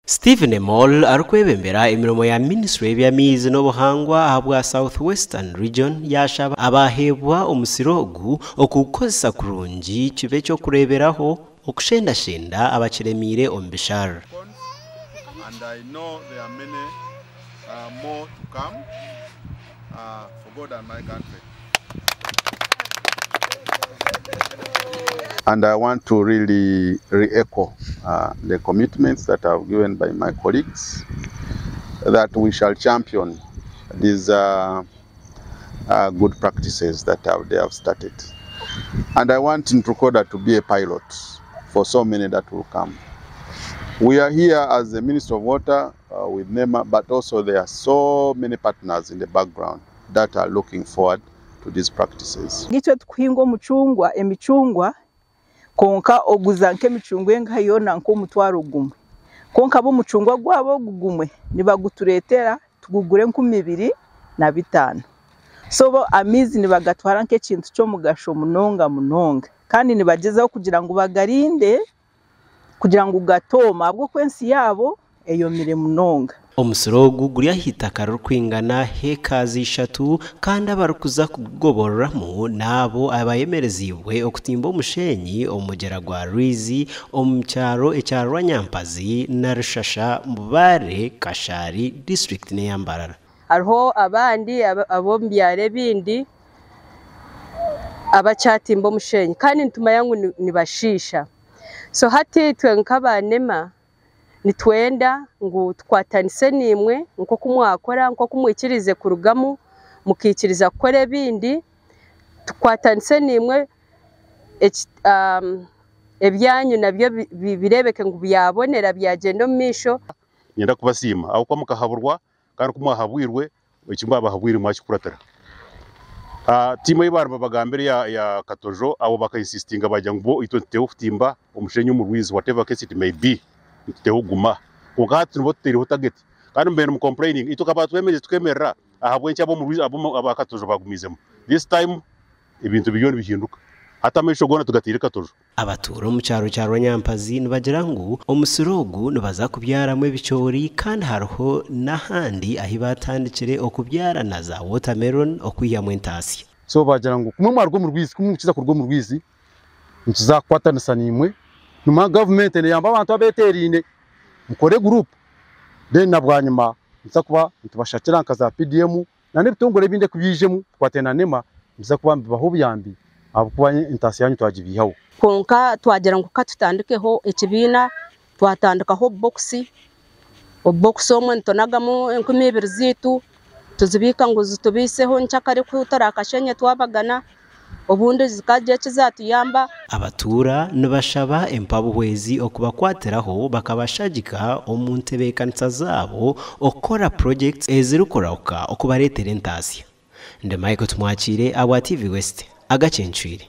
Stephen Emol arikwebembera emirimo ya Minisitule y'eby'amaizi n'obuhangwa ahabwa South Western Region yaashaba abaheebwa omusiri ogu okugukozesa kurungi kibe eky'okureeberaho okushendashenda abakiremiire omu bisharara. And I know there are many more to come for God and my country. And I want to really re-echo the commitments that I've given by my colleagues that we shall champion these good practices that they have started. And I want Nitrokoda to be a pilot for so many that will come. We are here as the Minister of Water with NEMA, but also there are so many partners in the background that are looking forward to these practices. Itwe tukuhinga omucungwa, emicungwa, konka oguza nk'emicungwa enka yoona nk'omutwaro gumwe. Konka bo omucungwa gwabo ogu gumwe nibagutureetera tugugure 2005. So bo amaizi nibagatwara nk'ekintu ky'omugasho munonga munonga. Kandi nibagyezaho kugira ngu bagarinde kugira ngu gatooma ahabw'okuba ensi yaabo eyomire munonga. Omusiri ogu guri aha itaka ririkwingana hekazi 3 kandi abarikuza kugugobororamu n'abo abayemereziibwe okutimba omushenyi omu mugyera gwa Rwizi omu kyaro ekya Rwanyampazi na Rushasha Mbare Kashari district n'eya Mbarara. Hariho abandi ab'omu byaro ebindi abakyatimba omushenyi kandi nitumanya ngu nibashiisha. So hati itwe nk'abanema nitwenda ngu tukwatanise nimwe nk'oku mwakora, nk'oku mwikirize kurugamu mukiikiriza kukora ebindi, tukwatanise nimwe ebyanyu nabyo birebeke ngu byabonera byagenda omu maisho. Nyenda kubasiima ahabw'okuba mukahaburwa kandi ku mwahabwirwe eki mwabahabwire mwakikuratira. Tiimu ei bari babagambire ya Katojo abo bakainsistinga bagira ngu bo itwe nituteeho kutimba omushenyi omu rwizi whatever case it may be nituteeho kuguma. Kwonka hati nibo tuteireho target kandi mubaire nimucomplaininga itwe tukaba twemereize tukemerera ahabw'enki ab'omu rwizi aba Katojo bagumiizemu. This time ebintu biriyo nibihinduka hati amaisho goona tugateire Katojo. Abatuura omu kyaro kya Rwanyampazi nibagira ngu omusiri ogu nibaza kubyaramu ebicoori kandi hariho n'ahandi ahi batandikire okubyara na za watermelon okwihamu entaasya. So bagira ngu kumwe mwaruga omu rwizi, kumwe mukiza kuruga omu rwizi, nikiza kukwatanisa naimwe. Nimanya gavumenti neyamba abantu abeeteeraine, mukore guruupu then na bwanyima nituza kuba nitubashakira nka za PDM na n'ebitongore ebindi ekubyijemu tukwate na NEMA, nibiza kuba nibibaha obuyambi ahabw'okuba entaasya yanyu twagibiihaho. Kwonka twagira ngu ka tutandikeho ekibiina, twatandikaho obubokisi, obubokisi omwe nitunagamu 2000 zaitu, tuzibiika ngu zitubiiseho nkyakare ku turakashenye twabagana, obundi zikagira eki zatuyamba. Abatuura nibashaba empabuhwezi okubakwatiraho bakabashagika omu ntebeekanisa zaabo okukora projects ezirikurahuka okubareetera entaasya. Ndi Michael Tumwakiire ahabwa TV West, agacencwire.